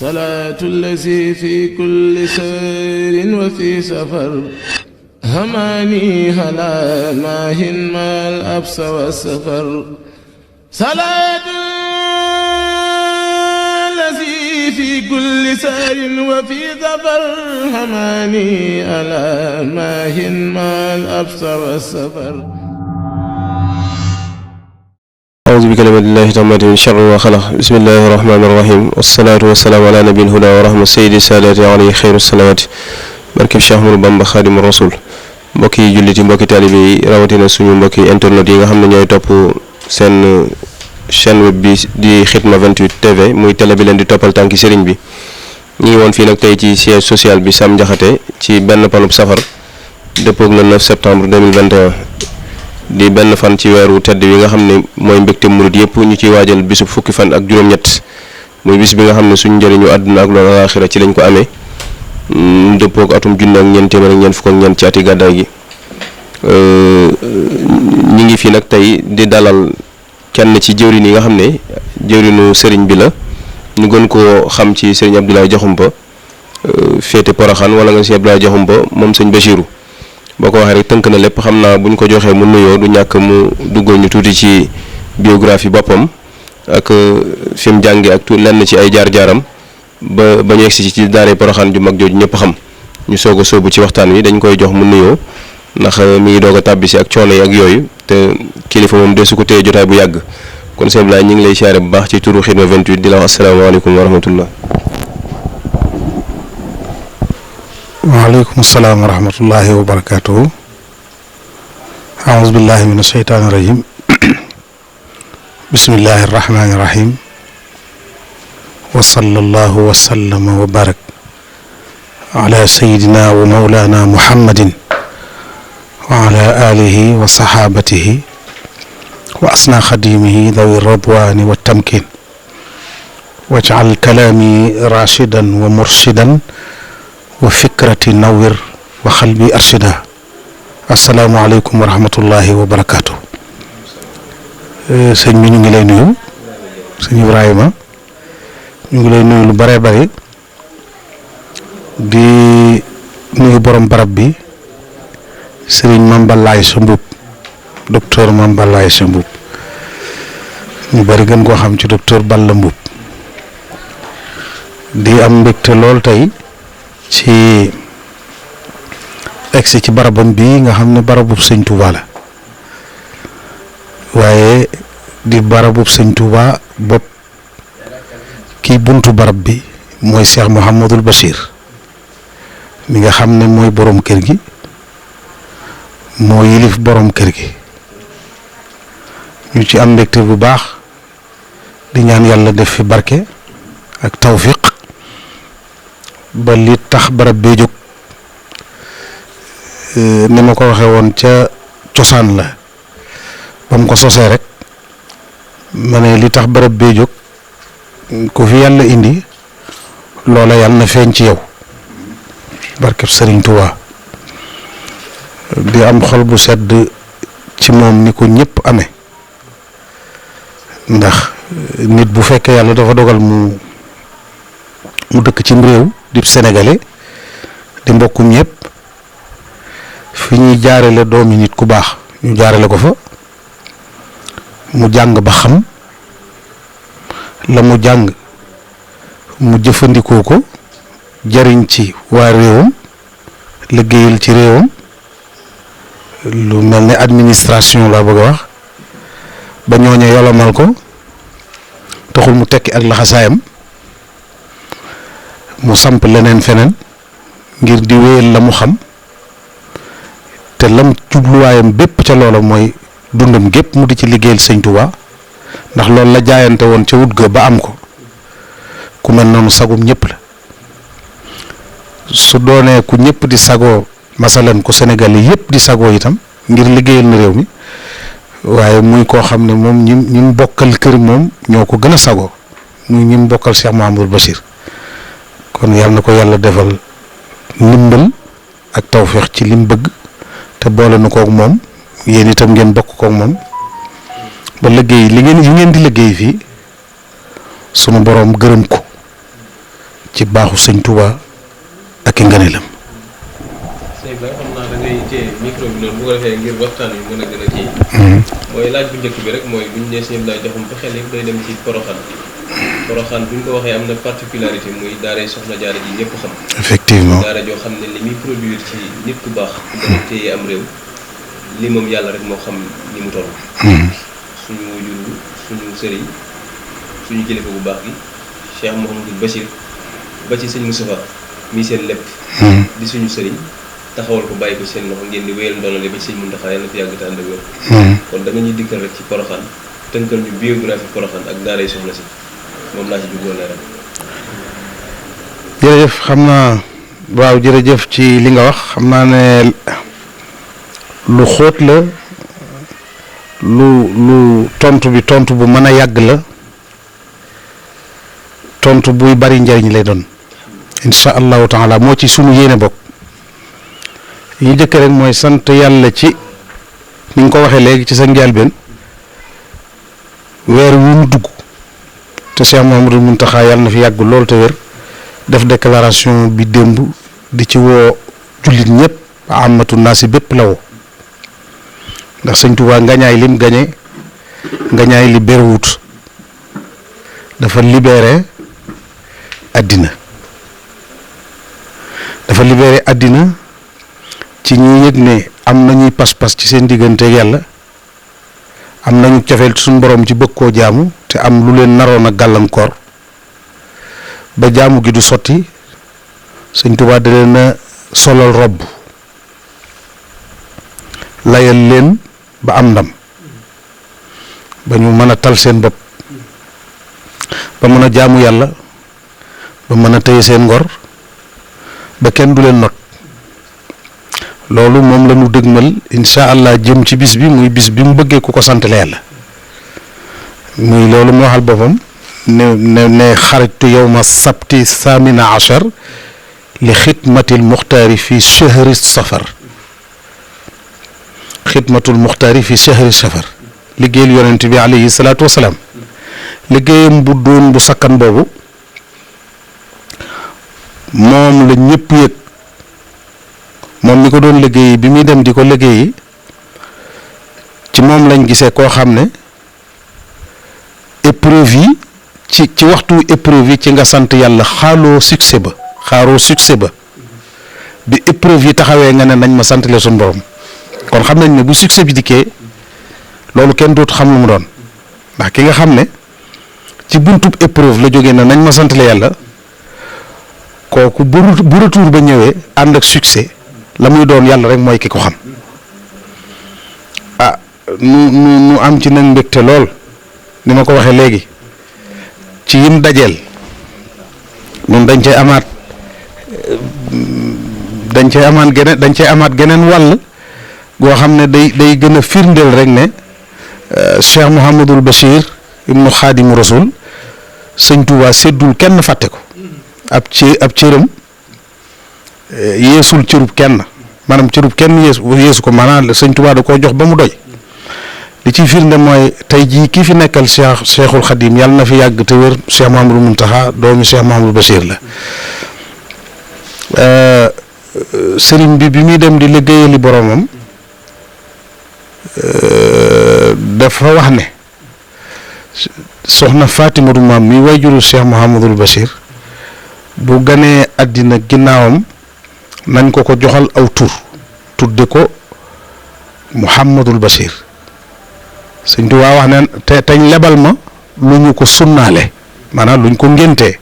صلاة الذي في كل سير وفي سفر هماني هلا ماهن ما الأبس والسفر صلاة الذي في كل سير وفي سفر هماني هلا ماهن ما الأبس والسفر أعوذ بكلمات الله التامات من شر ما خلق بسم الله الرحمن الرحيم والصلاة والسلام على نبي الهدى ورحمة سيد السادات عليه خير الصلوات barkeb Cheikh Ahmadou Bamba Xaadimu Rasuul mbokki julliti mbokki taalibe yi rawatina suñu mbokki internet yi nga xam ne ñooy topp seen chaîne web bi di Khidma 28 TV muy télé bi leen di toppal tànki sëriñ bi ñu ngi woon fii nag tey ci siège social bi Sam Jaxate ci benn panub safar dëppoog le 9 septembre 2021 di benn fan ci weeru tedd wi nga xam ne mooy mbégte murid yëpp ñu ciy waajal bisub fukki fan ak juróom-ñett muy bis bi nga xam ne suñu njëriñu àdduna ak loolu alaaxira ci lañ ko amee dëppoog atum junne ak ñeent téeméer ak ñeent fukk ak ñeent ci ati gàddaay gi ñi ngi fii nag tey di dalal kenn ci jëwriñ yi nga xam ne jëwriñu sëriñ bi la ñu gën koo xam ci sëriñ Abdoulaye Diakhoumpa féete Porokhane wala nga si Abdoulaye Diakhoumpa moom sëñ Bachirou boo ko waxee rek tënk na lépp xam naa bu ñu ko joxee mu nuyoo du ñàkk mu duggal ñu tuuti ci biographie boppam ak fi mu jànge ak lenn ci ay jaar-jaaram ba ñu egsi ci daare Porokhane ju mag jooju ñëpp xam ñu soog a sóobu ci waxtaan wi dañ koy jox mu nuyoo ndax mi ngi doog a tàbbi si ak coono yi ak yooyu te kilifa moom desu ko téye jotaay bu yàgg kon sëñ Abdoulaye ñu ngi lay siyaare bu baax ci turu Khidma 28 di la wax asalaamaaleykum wa rahmatullah. waaleykum salaam wa rahmatullahi wa barakaatuhu. aouzu billahi min asheytaani rajim. bismillahi rahmaani rahim. wa sallallahu wa sallama wa barak ala sayidina wa mawlana muhammadin wa ala alihi wa saxaabatihi wa asna xadimihi dawi radwaani wa tamkin wajcal kalaami rashidan wa murshidan wa fikrati nawir wa xalbi arshida assalaamu aleykum wa rahmatullahi wa barakaatu. sëñ bi ñu ngi lay nuyu sëñ Ibrahima ñu ngi lay nuyu lu bare bare di nuyu borom barab bi sëriñ Mambalaay sa mbub docteur Mambalaay sa mbub ñu bari gën koo xam ci docteur Balla Mbub di am mbégte lool tey ci egsi ci barabam bii nga xam ne barabub sëñ Touba la waaye di barabub sëñ Touba bopp kii buntu barab bi mooy Cheikh Mouhamadul Bachir mi nga xam ne mooy borom kër gi moo yilif borom kër gi ñu ci am mbégte bu baax di ñaan yàlla def fi barke ak tawfiq ba li tax barab bee jóg ni ma ko waxee woon ca cosaan la ba mu ko sosee rek ma ne li tax barab bee jóg ku fi yàlla indi loola yàlla na feeñ ci yow barkeb Sëriñ Tuubaa di am xol bu sedd ci moom ni ko ñëpp amee ndax nit bu fekkee yàlla dafa dogal mu dëkk ci réew di sénégalais di mbokkum ñëpp fi ñuy jaarale doomi nit ku baax ñu jaarale ko fa mu jàng ba xam la mu jàng mu jëfandikoo ko jariñ ci waa réewam liggéeyal ci réewam lu mel ne administration laa bëgg a wax ba ñooñu yolomal ko taxul mu tekki ak laxasaayam mu samp leneen feneen ngir di wéyal la mu xam te lam jubluwaayam bépp ca loola mooy dundam gépp mu di ci liggéeyal sëñ Tuubaa ndax loolu la jaayante woon ca wut ga ba am ko ku mel noonu sagum ñëpp la su doonee ku ñëpp di sagoo masalan ku Sénégal yi yëpp di sagoo itam ngir liggéeyal na réew mi waaye muy koo xam ne moom ñi mu bokkal kër moom ñoo ko gën a sagoo muy ñi mu bokkal Cheikh Mouhamadul Bachir kon yàlla na ko yàlla defal ndimbal ak tawféex ci lim bëgg te boole na kook moom yéen itam ngeen bokk kook moom ba liggéey yi ngeen di liggéey fii sunu boroom gërëm ko ci baaxu sëñ Tuubaa ak i ngëneelam. sëñ Ba xam naa da ngay téye micro bi noonu bu ko defee ngir waxtaan wi mën a gën a kii. mooy laaj bu njëkk bi rek mooy bu ñu nee sëñ Abdoulaye Diakhoum ba xel yëpp day dem ci Porokhane. Porokhane bu ñu ko waxee am na particularité muy daara Soxna Jaara ji ñëpp xam. effectivement daara joo xam ne li muy produire ci nit ku baax. ku mën a téye am réew. li moom yàlla rek moo xam ni mu toll. suñu wujur suñu sëriñ suñu kilifa bu baax gi Cheikh Mouhamadou Bachir ba ci sëñ Moustapha mi seen lépp. di suñu sëriñ taxawal ko bàyyi ko seen loxo ngeen di wéyal ndonale ba ci sëñ Mountakha yàlla na fi yàgg te ànd ak wér. kon da nga ñuy dikkal rek ci Porokhane tënkal ñu biographie Porokhane ak daaray soxna si moom laa ci bëggoon leeral. jërëjëf xam naa waaw jërëjëf ci li nga wax xam naa ne lu xóot la lu tontu bi tontu bu mën a yàgg la tontu buy bari njariñ lay doon insha allahu taala moo ci sunu yéene bokk yi ñu jëkk rek mooy sant yàlla ci ni nga ko waxee léegi ci sa njëlbéen weer wu mu dugg te Cheikh Mouhamadou Mountakha yàlla na fi yàgg loolu te wér def déclaration bi démb di ci woo jullit ñëpp amatu naa si bépp la woo ndax sëñ Tuubaa ngañaay lim gañe ngañaay li berwut dafa libéré àddina ci ñi yëg ne am nañuy pas-pas ci seen digganteeg yàlla am nañu cofeel ci suñu borom ci bëgg koo jaamu te am lu leen naroon a gàllankoor ba jaamu gi du sotti sëñ Tuubaa da leen a solal robb layal leen ba am ndam ba ñu mën a tal seen bopp ba mën a jaamu yàlla ba mën a téye seen ngor ba kenn du leen not loolu moom la ñu dëgmal insha allah jëm ci bis bi muy bis bi mu bëggee ku ko santale yàlla muy loolu mu waxal boppam ne xaritu yawma sabti samina achar li xidmatil muxtaari fi chahri safar xidmatul muxtaari fi chahri safar liggéeyal yonent bi alayhi salaatu wasalaam liggéeyam bu doon bu sakkan boobu moom la ñëpp yëg moom mi ko doon liggéey bi muy dem di ko liggéeyi ci moom lañ gisee koo xam ne épreuve yi ci waxtu épreuve yi ci nga sant yàlla xaaroo succès ba bi épreuve yi taxawee nga ne nañ ma santale suñu borom kon xam nañ ne bu succès bi dikkee loolu kenn dootu xam lu mu doon ndax ki nga xam ne ci buntub épreuve la jógee na nañ ma santale yàlla kooku bu retour ba ñëwee ànd ak succès la muy doon yàlla rek mooy ki ko xam nu am ci nag mbégte lool ni ma ko waxee léegi ci yim dajeel ñun dañ cay amaat geneen wàll goo xam ne day gën a firndeel rek ne Cheikh Mouhamadul Bachir ibnu Xaadimu Rasul sëñ Tuubaa séddul kenn fàtte ko ab cëram yeesul cërub kenn maanaam cërub kenn yeesu ko maanaam sëñ Tuubaa da koo jox ba mu doy li ciy firnde mooy tey jii kii fi nekkal Cheikhul Xadim yàlla na fi yàgg te wér Cheikh Mouhamadou Mountakha doomi Cheikh Mouhamadou Bachir la sëriñ bi muy dem di liggéeyali boromam dafa wax ne soxna Fatimatu maam mi wayjuru Cheikh Mouhamadul Bachir bu ganee àddina ginnaawam nañ ko joxal aw tur tudde ko Mouhamadul Bachir sëñ Tuubaa wax ne teñ lebal ma lu ñu ko sunnaale maanaam luñ ko ngéntee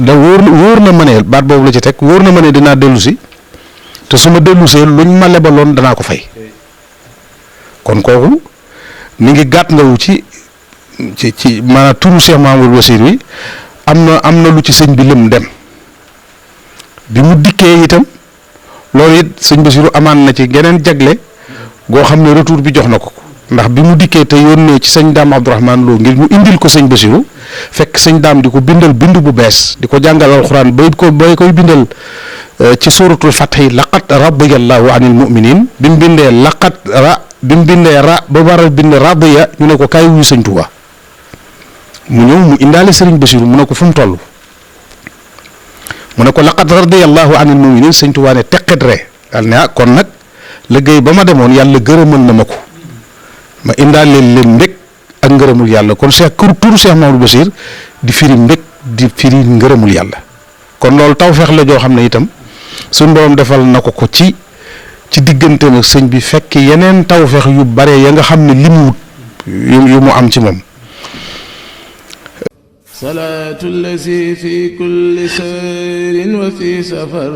da wóor na ma ne baat boobu la ci teg wóor na ma ne dinaa dellu si te su ma dellusee luñ ma lebaloon danaa ko fay kon kooku mi ngi gàtt ngawu ci maanaam turu Cheikh Mouhamadul Bachir wi am na lu ci sëñ bi lëm dem bi mu dikkee itam loolu it sëñ Basiru amaan na ci geneen jagle goo xam ne retour bi jox na ko ndax bi mu dikkee te yónnee ci sëñ Daam Abdourahmane Lo ngir ñu indil ko sëñ Basiru fekk sëñ Daam di ko bindal bind bu bees di ko jàngal alxuraan bay koy bindal ci suratul Fathi laqad radiyallahu anil mu'minin bi mu bindee ra ba war a bind radiya ñu ne ko kaay wuyu sëñ Tuubaa mu ñëw mu indaale sëriñ Basiru mu ne ko fu mu toll mu ne ko laqad radiyallahu anil muminin sëñ Tuubaa ne teqet ree daal ne kon nag liggéey ba ma demoon yàlla gërëmal na ma ko ma indaale leen mbég ak ngërëmul yàlla kon Cheikh turu Cheikh Mamadou Bachir di firi mbég di firi ngërëmul yàlla kon loolu tawfeex la joo xam ne itam suñ borom defal na ko ci diggante nag sëñ bi fekk yeneen tawfeex yu bare ya nga xam ne limuwut yu mu am ci moom. salaatu allazi fi kulli sayrin wa fi safar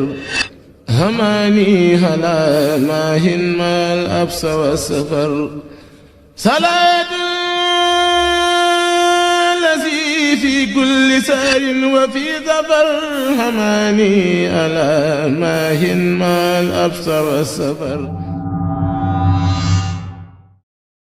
hamaani ala maahin maal absa wa safar salaatu allazi fi kulli sayrin wa fi safar hamaani ala maahin maal absa wa safar